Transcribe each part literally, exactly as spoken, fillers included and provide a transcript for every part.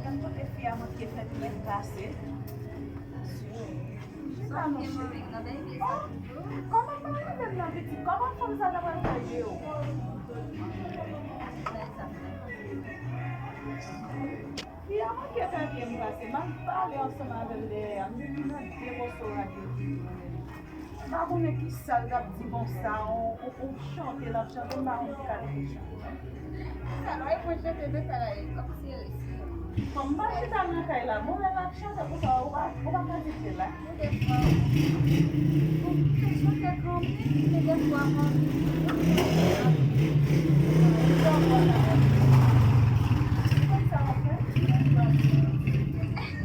Kote fi a manke fè byen pase. Chita non cheri. Kòman m pa leve m nan pitit? Kòman fanm sa ta pral fè je w? Fi a manke fè byen pase. M ap pale ansanm avè l dèyè a. M vin nan de moso rad yo ki tonnen. M pa konnen ki sa l t ap di konsa, on, on, on chante l ap chante, m pa konn ki kalite chante. Sa la, e mwen chante de sa la, e kòmsi e resi. Kòm m pa chita nan kay la, bon, lè l ap chante konsa, ou pa, ou pa ka kite la. Ou defwa, ou te chante kanmenm, men defwa, mwen, ou konn sa w ap fè?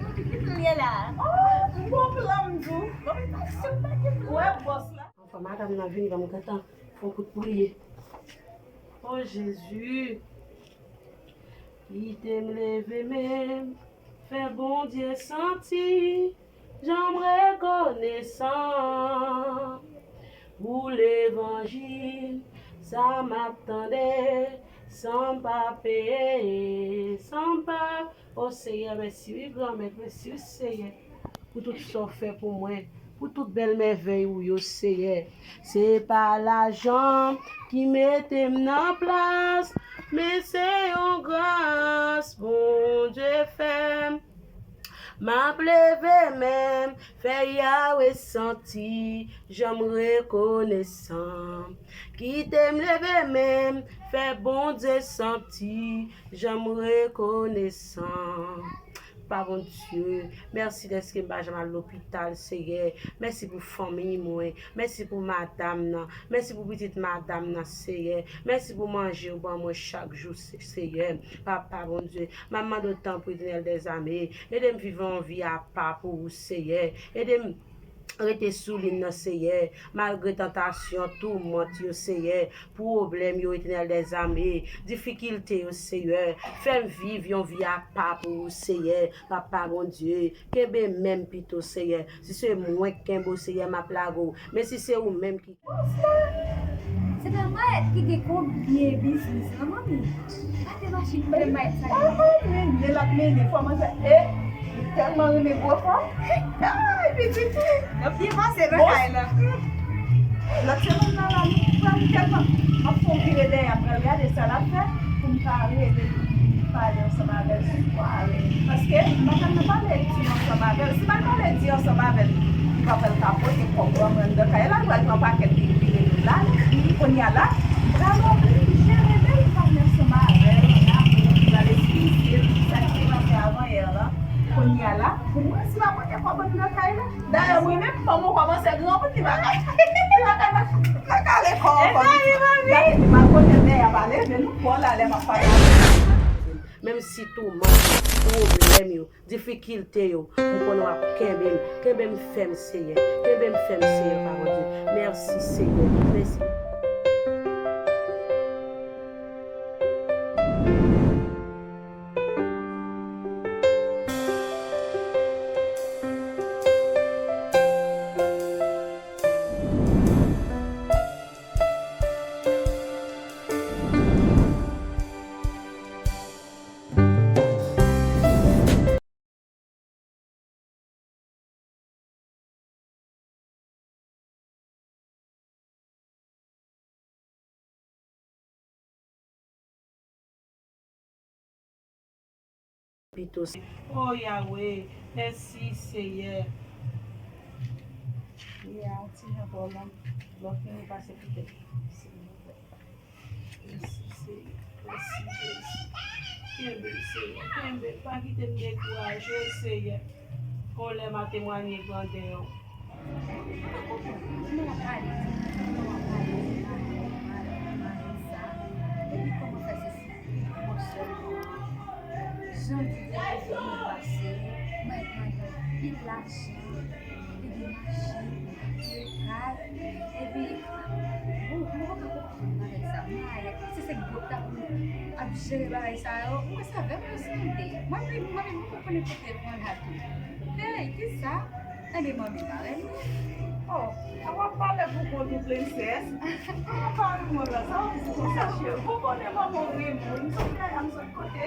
Ou di ki pou l ye la. Oh, m gon plan m di w. Ou wè bòs la. Anfan, madanm nan vini, ban m gentan fè yon kout priye. O Jezi, kite m leve men m, fè Bondye santi jan m rekonesan pou levanjil sa m ap tande, san m pa peye, san m pa O Seyè, mèsi wi, Granmèt, mèsi wi, Seyè, pou tout sa w fè pou mwen, pou tout bèl mèvèy ou yo, Seyè. Se pa lajan ki mete m nan plas, men se yon gras Bondye fè m. M ap leve men m, fè Yawe santi jan m rekonesan. Kite m leve men m, fè Bondye santi jan m rekonesan. Pa Bondye, mèsi dèske m pa janm al lopital, Seyè. Mèsi pou fanmi mwen. Mèsi pou madanm nan. Mèsi pou pitit madanm nan, Seyè. Mèsi pou manje ou ban mwen chak jou, Se-, Seyè. Papa Bondye, m ap mande w tanpri, Etènèl dèzame, ede m viv yon vi apa pou ou, Seyè. Ede m rete sou liy nan, Seyè, malgre tantasyon, toumant yo, Seyè, pwoblèm yo, Etènèl dèzame, difikilte yo, Seyè. Fè m viv yon vi apa pou ou, Seyè, Papa Bondye. Kenbe men m pito, Seyè. Si se mwen k kenbe w, Seyè, m ap lage w. Men si se ou menm ki Bòs la, se pa Mayèt ki gen konbyen biznis lan, manmi? Gade machin kote Mayèt sa gen. Ah, mennen l ap mennen. Kòmanse, e, li tèlman renmen gwo fanm. Ay, pitit li. L ap byen pase nan kay la. Lòt semèn nan la, nou pral tèlman, m ap fè yon vire dèyè, m pral gade sa l ap fè pou m ka rele li, pou m pale ansanm avè l sou sware. Paske m pa konn nan pale di ansanm avè l. Si m al pale di ansanm avè l, li pa fè l ka pote kòb ban mwen anndan kay la, l pral pran pakèt li vire nou la. Kounye a la, m pral oblije rele l, pale ansanm avè l, ann amour, m pral esplize l sa ki te pase avan yè la. Kounye a la, pou m wè si l ap pote kòb anndan kay la. Dayè, mwen menm, fanm ou kòmanse granmoun, li pa ka, li pa ka nan, nan kale kò ankò. Gade, li pa konnen dèyè pa leve, nou pran la lè m ap pale. Menm si toumant, pwoblèm yo, difikilte yo, m konnen w ap kenbe m. Kenbe m fèm, Seyè. Kenbe m fèm, Seyè, pa Bondye. Mèsi, Seyè. Mèsi. Pito. O Yawe, mèsi, Seyè. Li a yon ti jan twò long. Lòt moun pase poutèt li. Mèsi, Seyè. Mèsi, Jezi. Kenbe, Seyè. Kenbe. Pa kite m dekouraje, Seyè. Gon lè m a temwanye grandè w. Kòman w ap pale? Kòman w ap pale? Kòman w ap pale? Kòman w ap pale? Epi kòman fè se si? Kòman sèlman? Jan di te fè byen pase, mwen, mwen gen anpil lajan, te gen machin, te gen kay, epi, bon, mwen pa ka konprann bagay sa. Mwen, si se gwoup la pou ap jere bagay sa yo, mwen se avè m yo sanble. Mwen menm, mwen menm, mwen pa konnen kote mwen la tou. Hey, kisa? Enben, manmi pa renmen. Oh, a w ap pale pou kont ou, prensès. Manman pa renmen w la, sa w ap di konsa, cheri? Ou konnen manman w renmen w. M sot kay la, m sot kote?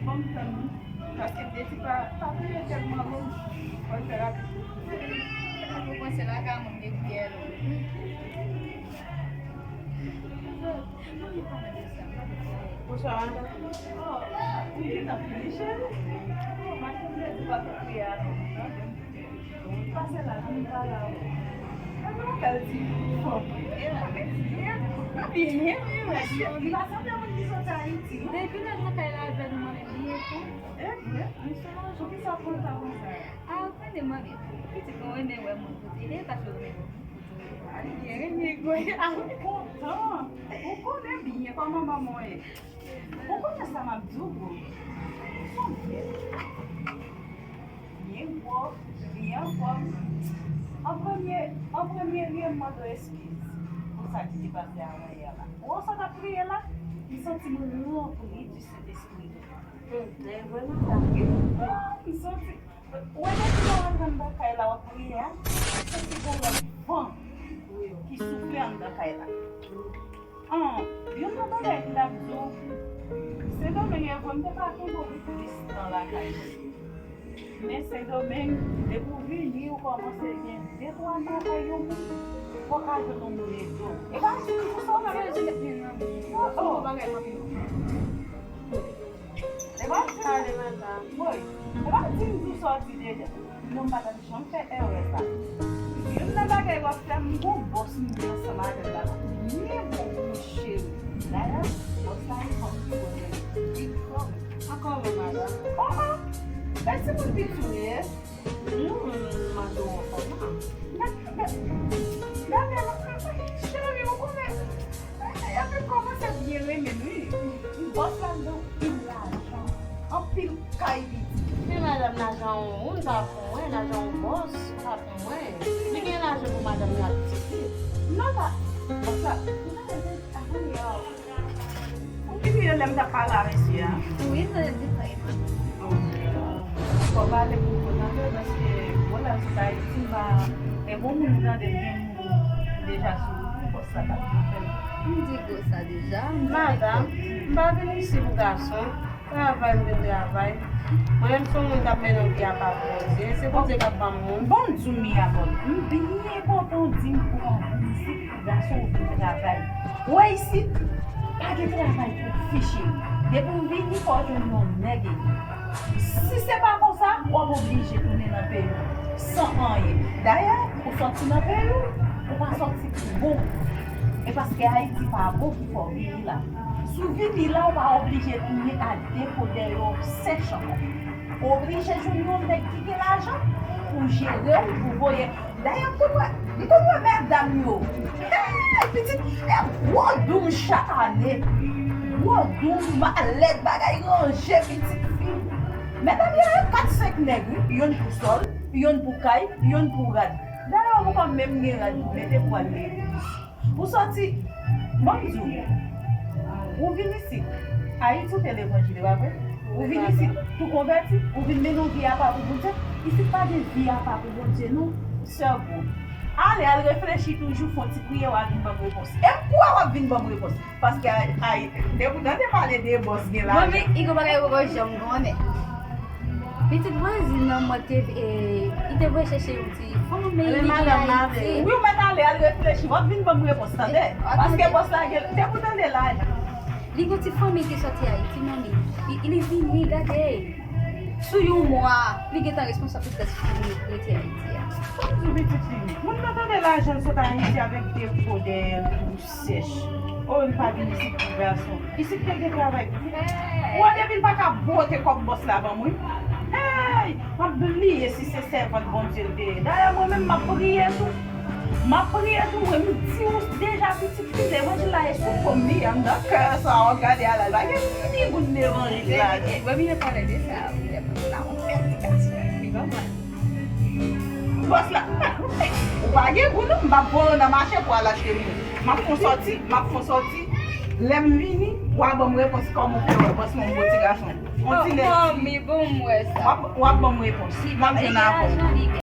Bon, m tann nou. Paske m te di pa, pa priye tèlman long. Fò l fè rapid. Ou panse lakay mwen m te priye long. Bonswa, madanm. Oh, ou gentan fini, cheri? Oh, madanm te di pa priye a long. Pase la, vin pa la. Mwen bèl ti fanm. Byen, byen, wi, mèsi. Li pa sanble moun ki soti Ayiti, non? Depi lè l nan kay la, l vle nou mande byen tou. E vre? Misye, poukisa w konn sa konsa? A, ou konnen mande. Pitit mwen renmen wè moun kote. E pa sou renmen wè moun kote. Ay, byen renmen, wi. A, m kontan. Ou konnen byen kòman manman w ye. Ou konnen sa m ap di w, bro? Ou se yon bèl fi. Byen gwo, byen anfòm. An premye, an premye lye, m mande w eskiz pou sa ki te pase avanyè la. Ou wè sa t ap kriye la? M santi m ranpli di Sentespri. Hmm, e vre, madanm. Ah, m santi Ou wè depi lè w antre anndan kay la w ap priye a, se ti gon lòt van ki soufle anndan kay la. An, youn nan bagay ki t ap di w, Sendomeng e vre m te pa kenbe w plis tan lakay mwen. Men Sendomeng, depi w vini, ou kòmanse gen de twa travay yon moun, fòk al jwenn yon moun ede w. E pa ti moun sa w nan. Oh, oh. E pa di m, wi, e pa di m di w sòti deja. Non, m pa t ap janm fè erè sa. Youn nan bagay w ap fè, m gon bòs m gen ansanm avè l la. Men bon, mon cheri. Dayè, bòs la e fanm ki bon, men li kòm. An kòman, madanm? Oh, oh! E timoun piti w ye? Non, m mande w ankò, non. Gade, gade, cheri, ou konnen, epi kòmanse byen renmen m, wi. Bòs la, m gen anpil lajan, anpil kay, pitit. Men madanm, lajan ou, ou pa pou mwen, lajan ou bòs, ou pa pou mwen. Li gen lajan pou madanm li ak pitit li. Non, pa, bòs la, ou pa Epi yo lè m t ap pale a mesye a. Wi, se di sa e pa. Fò pale pou kontante, paske bon, lè m sot Ayiti, m pa, e bon moun tande m gen moun deja sou bòs la t ap fè m. M di gwo sa deja. Madanm, m pa vin isi pou gason. Travay, m vin travay. Mwen menm se yon moun k ap mennen yon vi apa pou Bondye. Se Bondye k ap ban m moun. Bon, m di w, Mia Paul, m byen kontan w di m pou w anvi isit pou gason ou vin travay. Ou wè isit, pa gen travay pou fi cheri. Depi w vini, fò w jwenn yon nèg ede. Si se pa konsa, w ap oblije tounen nan peyi w san anyen. Dayè, ou sòti nan peyi w, ou pa sòti pou bon. E paske Ayiti pa bon ki fè w vini la. Si w vini la, ou pa oblije tounen ak depo dèyè w sèch ankò. Ou oblije jwenn yon nèg ki gen lajan pou jere w, pou voye. Dayè, m konn wè, m konn wè medam yo. Hey, pitit, e gwo doum chak ane. Gwo doum, malèt, bagay ranje, pitit fi. Medam yo, e kat senk nèg, wi. Yonn pou sòl, yonn pou kay, yonn pou rad. Dayè, ou poko menm gen rad pou mete pou al legliz. Ou sòti, ban m di w, ou vin isit, Ayiti ou te levanjil, e pa vre? Ou vin isit tou konvèti, ou vin mennen yon vi apa pou Bondye. Isit pa gen vi apa pou Bondye, non, sè Gwo. Ale, al reflechi toujou, fè yon ti priyè, w a vin ban m repons. E m kwè w ap vin ban m repons. Paske, ay, depi w tande pale de bòs gen lajan. Mwen, men, Igo bagay ou poko janm konnen. Pitit vwazin nan mwen te, e, li te voye chèche yon ti fanmi, li vin Ayiti. Wi, ou mèt ale, al reflechi. W ap vin ban m repons, tande? Paske bòs la gen, depi w tande lajan. Li gen ti fanmi ki sòti Ayiti, manmi. Li, li vini, gade. Sou yon mwa, li gentan responsab pou prèske fanmi ki rete Ayiti a. Sa m di w, pitit fi, moun nan tande lajan l sot Ayiti avèk depo dèyè l tou sèch. O, li pa vin isit pou gason. Isit te gen travay pou fè. Ou wè depi l pa ka bwote kòb bòs la ban m, wi. Hey! M ap bliye si se sèvant Bondye l te ye. Dayè, mwen menm, m ap priye tou. M ap priye tou, mwen, m di w deja, pitit fi, levanjil la e sou po m li ye, anndan kè sa w ap gade a la, l pa gen ni gout levanjil la. Mwen vin pale de sa, wi, lè m la, yon predikasyon, li ban mwen. Bòs la, ou pa gen gou non, m p ap voye w nan mache pou al achte moun. M ap fè w sòti, m ap fè w sòti. Lè m vini, w a ban m repons kòman w fè wè, paske m bon ti gason. Kontinye. Mami, bon, m wè sa. W ap, w ap ban m repons. M ap jwenn avè w.